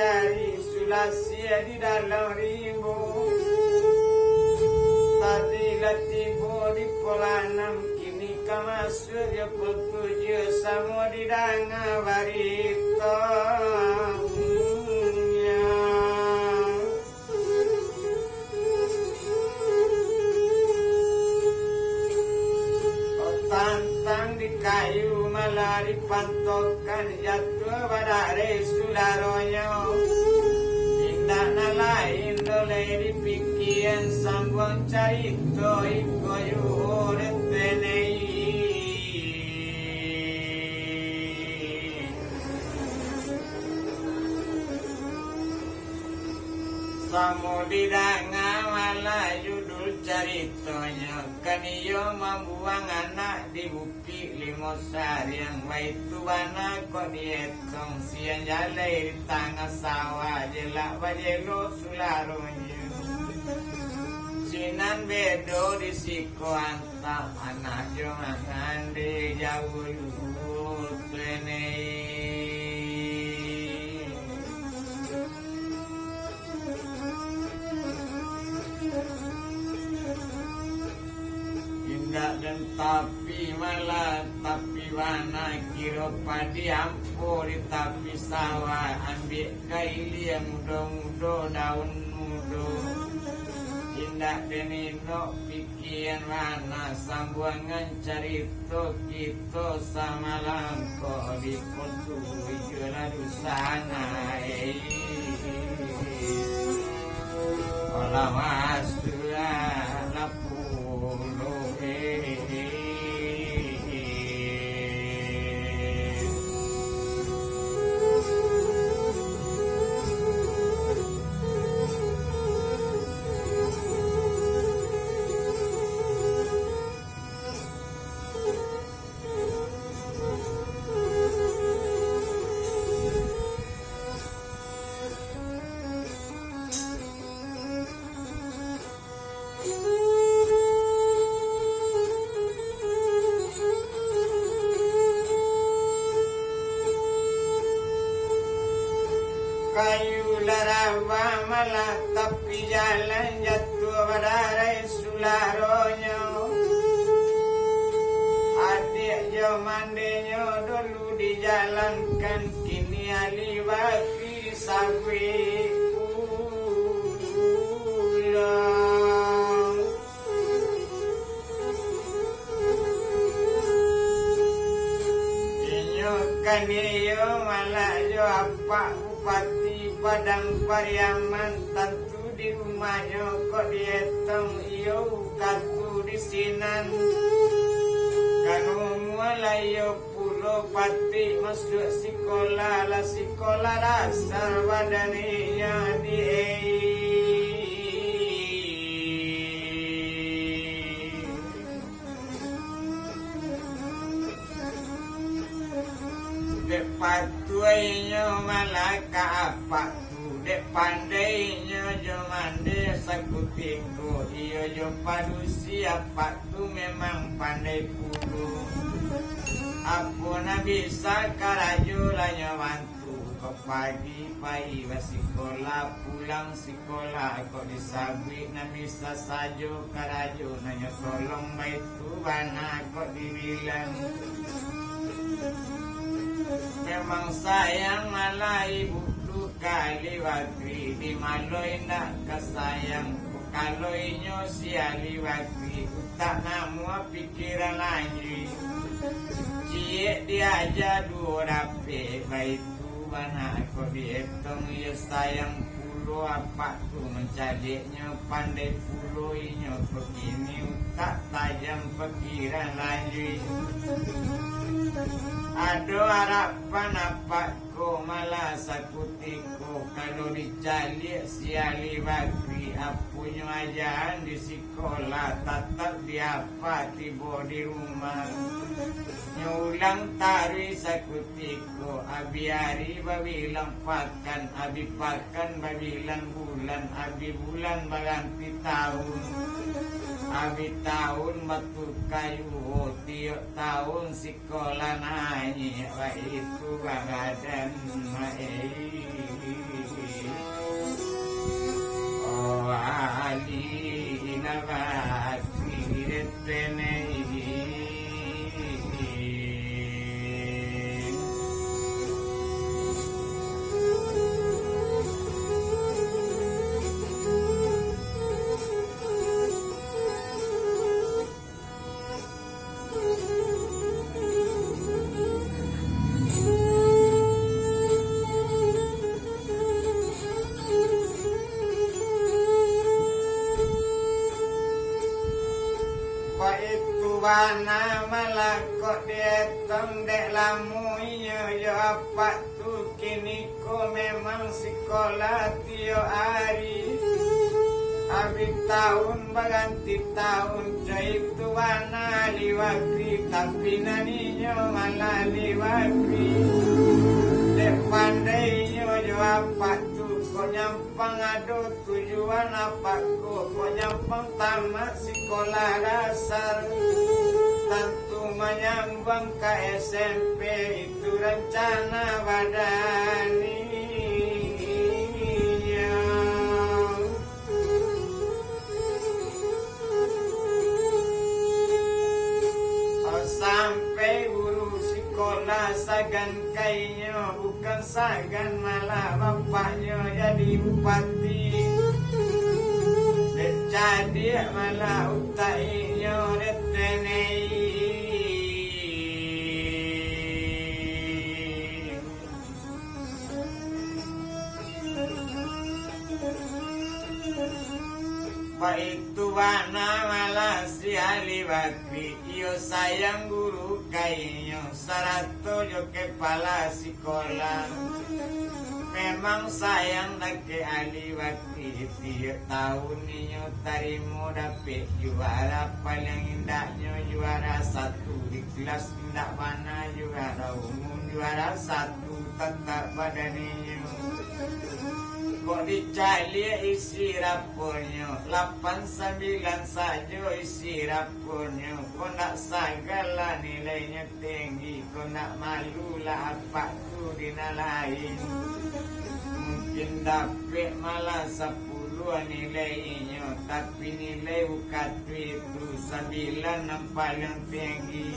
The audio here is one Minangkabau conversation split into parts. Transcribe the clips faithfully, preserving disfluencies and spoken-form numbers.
Ari Sulasia di dalam rimbo. Tadi lah tibo di polanam, kini ka masuak jo potujuah samo didanga baritonyo. Tantang di kayu malah dipantokan, jatuah badareh sudaronyo. Indak nan lain doh lai dipikian, sambuang carito iko juo den tenei. Samo didanga malah judul caritonyo, kan iyo mambuang anak di bukik limo sariang, baitu bana kok dietong, siang jalai di tangah sawah, jelak bajelo sularonyo. Sinan bedo di siko antah, anak jo mangande jauah luhur tenei. Indak den tapi malah, tapi bana kiro padi ampo di tapi sawah, ambiak kailia mudo-mudo, daun mudo. Indak den inok pi- Kian bana sambuangan carito kito samalam ko di potujuah lah dusanak, eh. Olah masuak lah pulo, eh. Kayu lah rabah malah tapi jalan, jatuah badarai sularonyo. Adiak jo mandenyo dulu dijalankan, kini alih bakri sabuik pulang. Inyo kan iyo malah jo apak Bupati Padang Pariaman, tantu di rumahnyo kok dietong iyo katu di sinan. Kan umua lah iyo pulo patik masuak sikolah, lah sikolah dasar badan inyo di Dek patuah inyo malah ka apak tu, dek pandai inyo jo mande sakutiko, iyo jo padusi apak tu memang pandai pulo. Apo nan bisa karajo lah nyo bantu, kok pagi pai basikolah, pulang sikolah, kok disabuik nan bisa sajo karajo, nan nyo tolong baitu bana kok dibilang. Memang sayang malah ibu tu ka Ali Bakri, di malo indak ka sayang. Kalau inyo si Ali Bakri, utak namuah pikiran lanjuik. Ciek diaja duo dapek, baitu bana kok dietong, iyo sayang pulo apak tu mancaliaknyo, pandai pulo inyo kok kini, utak tajam pikiran lanjuik. Ado arapan apak ko malah sakutiko, kalau dicaliak si Ali Bakri, aponyo ajaan di sikolah, tatap diapa tibo di rumah. Nyo ulang taruih sakutiko, abih ari babilang pakan, abih pakan babilang bulan, abih bulan baganti taun, abih taun batuka juo, tiok taun si Sikolah naiak baitu badan, eh. Bana malah kok dietong dek lamo inyo jo apak tu, kiniko memang sikolah tiok ari. Abih taun baganti taun, co itu bana liwakri, tapi nan inyo malah liwakri. Dek pandai inyo jo apak tu, kok nyampang ado tujuan apak ko, kok nyampang tamat sikolah dasar. Tantu manyambuang ka S M P, itu rancana badan inyo. Sampai guru sikolah sagan ka inyo, bukan sagan malah bapaknyo jadi bupati. Dek cadiak malah utak inyo, dek tenei. Baitu bana malah si Ali Bakri, iyo sayang guru ka inyo, sarato jo kepala sikolah. Memang sayang dakek Ali Bakri, tiok taun inyo tarimo dapek juara, paliang indaknyo juara satu di kelas. Indak bana juara umum, juara satu tatap badan inyo. Kok dicaliak isi rapornyo, lapan sambilan sajo isi rapornyo. Kok ndak sagala nilainyo tinggi, kok ndak malu lah apak tu di nan lain. Mungkin dapek malah sapuluah nilai inyo, tapi nilai uka tu sambilan nan paliang tinggi.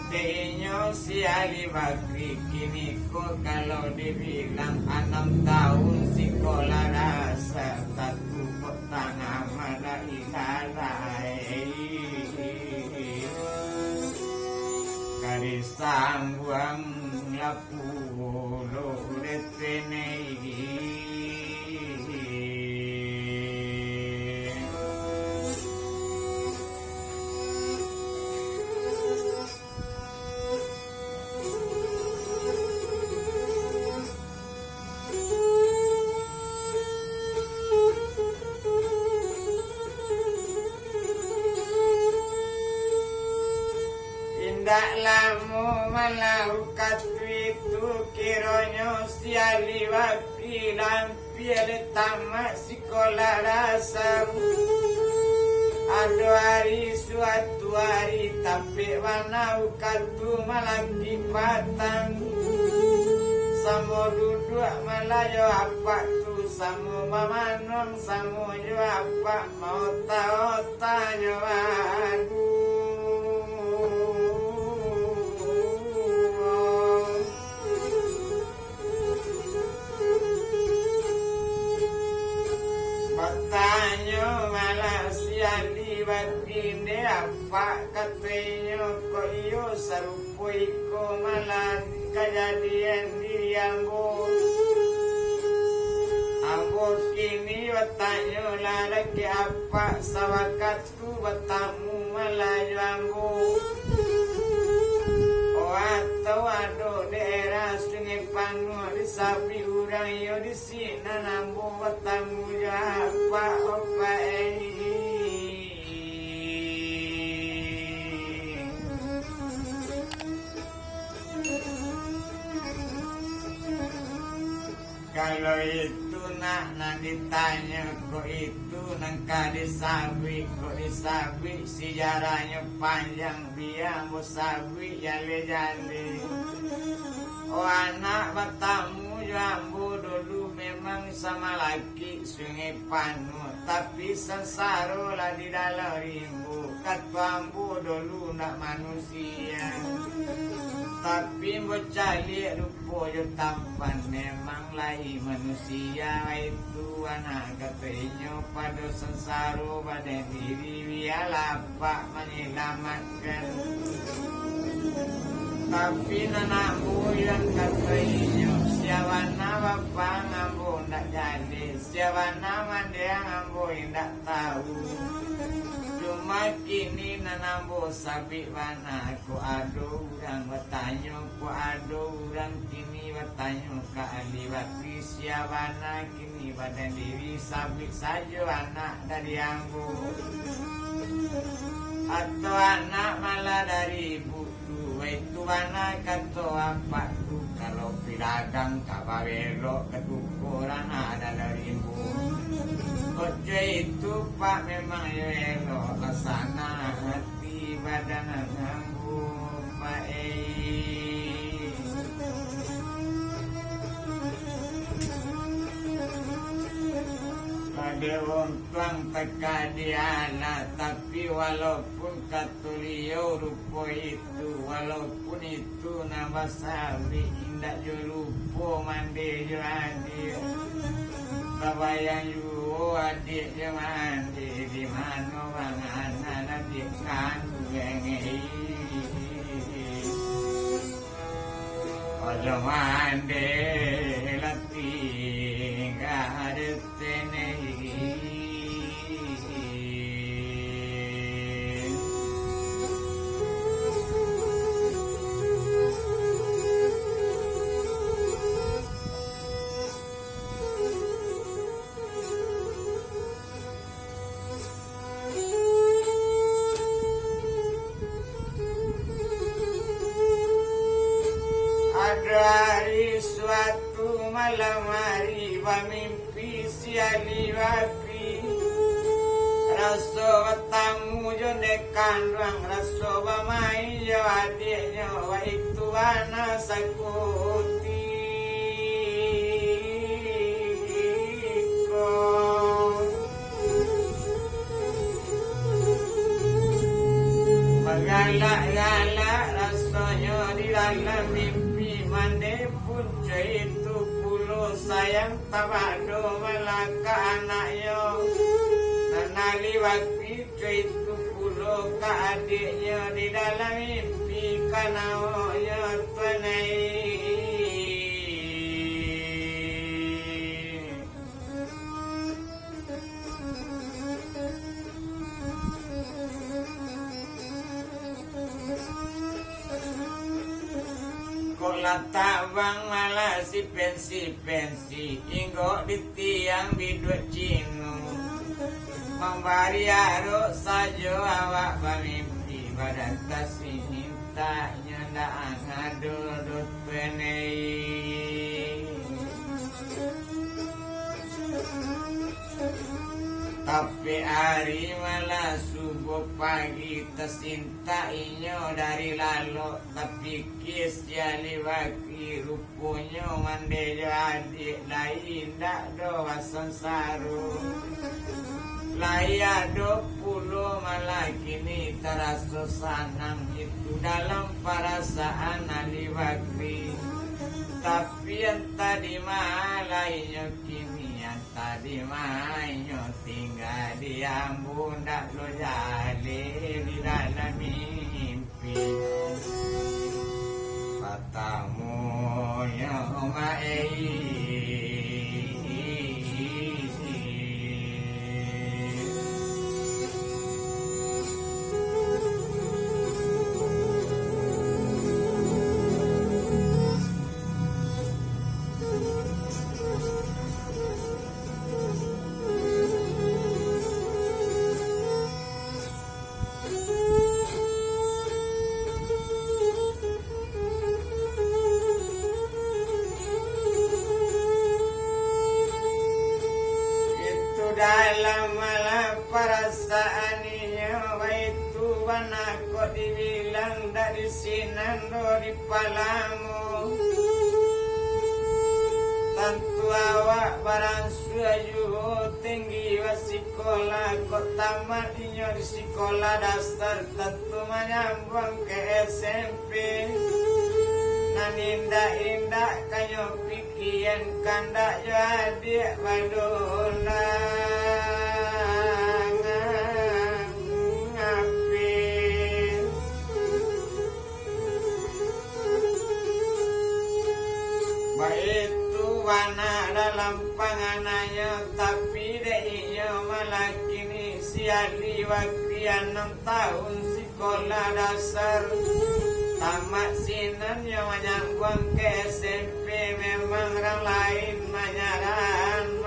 Dek inyo si Ali Bakri, kiniko kalau dibilang anam taun sikolah dasar, tatu kok tangah malah ilalai. Ka disambuang lah pulo dek tenei. Indak lamo malah uka tu itu, kironyo si Ali Bakri lampia dek tamat sikolah dasar. Ado ari suatu ari, tapek bana uka tu malakik patang. Samo duduak malah jo apak tu, samo bamanuang samo jo apak, maota-ota nyo baduo. Batanyo malah si Ali Bakri, "Dek apak," kato inyo, "kok iyo sarupo iko malah kajadian diri ambo. Ambo kini batanyo lah dakek apak, sawakatu batamu malah jo ambo. O atau ado daerah Sungai Panuah di sabik urang iyo di sinan ambo batamu jo apak, opak ei." Kalau itu nak nan ditanyo, kok itu nan ka disabuik, kok disabuik sijarahnyo panjang, bia ambo sabuik jaleh-jaleh. O anak, batamu jo ambo dulu memang samalakik Sungai Panuah, tapi sansaro lah di dalam rimbo, kato ambo dulu ndak manusia. Tapi ambo caliak rupo jo tampan, memang lai manusia itu anak, kato inyo pado sansaro badan diri, bialah apak manyalamaikkan. Tapi nan ambo nan kato inyo, sia bana bapang ambo ndak jaleh, sia bana mandiang ambo indak tahu. Cuma Kini nan ambo sabik bana, kok ado urang batanyo, kok ado urang kini batanyo ka ahli bakri, sia bana kini badan diri, sabik sajo anak dari ambo, atau anak malah dari ibu tu. Baitu bana kato apak tu, kalau piladang ka babelok, ka tuko ranah dalam rimbo. Kok cek itu, Pak, memang yo elok, laksana hati badan ambo, Pak, eh. Ado untuang takadialah, tapi walaupun kato liau rupo itu, walaupun itu nan basabik, indak jo lupo mande jo adiak. Tabayang juo adiak jo mande, di mano bang anak nan dikanduang, eh. Ojo mande lah tingga di siko. Ado ari suatu malam ari, bamimpi si Ali Bakri, raso batamu jo ndeh kanduang, raso bamain jo adiaknyo, baitu bana sakutiko. Bagalak-galak rasonyo di dalam mimpi, mande punco itu pulo, sayang tabado malah ka anaknyo. Nan Ali Bakri itu pulo ka adiaknyo di dalam mimpi, kanai nyo tu nai. Kok latak bang malah si pensi-pensi, inggok di tiang biduak Cino. Mambari arok sajo awak bamimpi, badan tasintak nyo ndak ado doh penei. Tapi ari malah subuh pagi, tasintak inyo dari lalok, tapikia si Ali Bakri, ruponyo mande jo adiak lai indak doh basansaro. Lai ado pulo malah kini taraso sanang itu dalam parasaan Ali Bakri. Tapi antah di ma lai inyo kini, antah di ma inyo tingga, di ambo ndak lo jaleh di dalam mimpi. Patamunyo maei. Itu dalam malah parasaan inyo, baitu bana kok dibilang, dak di sinan doh di palamo. Tantu awak baransua juo tinggi basikolah, kok tamat inyo di sikolah dasar, tantu manyambuang ka S M P. Nan indak-indak kanyo pikian, kandak jo adiak badulang apik. Baitu bana dalam pangananyo, tapi dek inyo malah kini Siali wakri anam tahun sikolah dasar. Tamat sinan yo manyambuang ka S M P, memang urang lain manyarahan.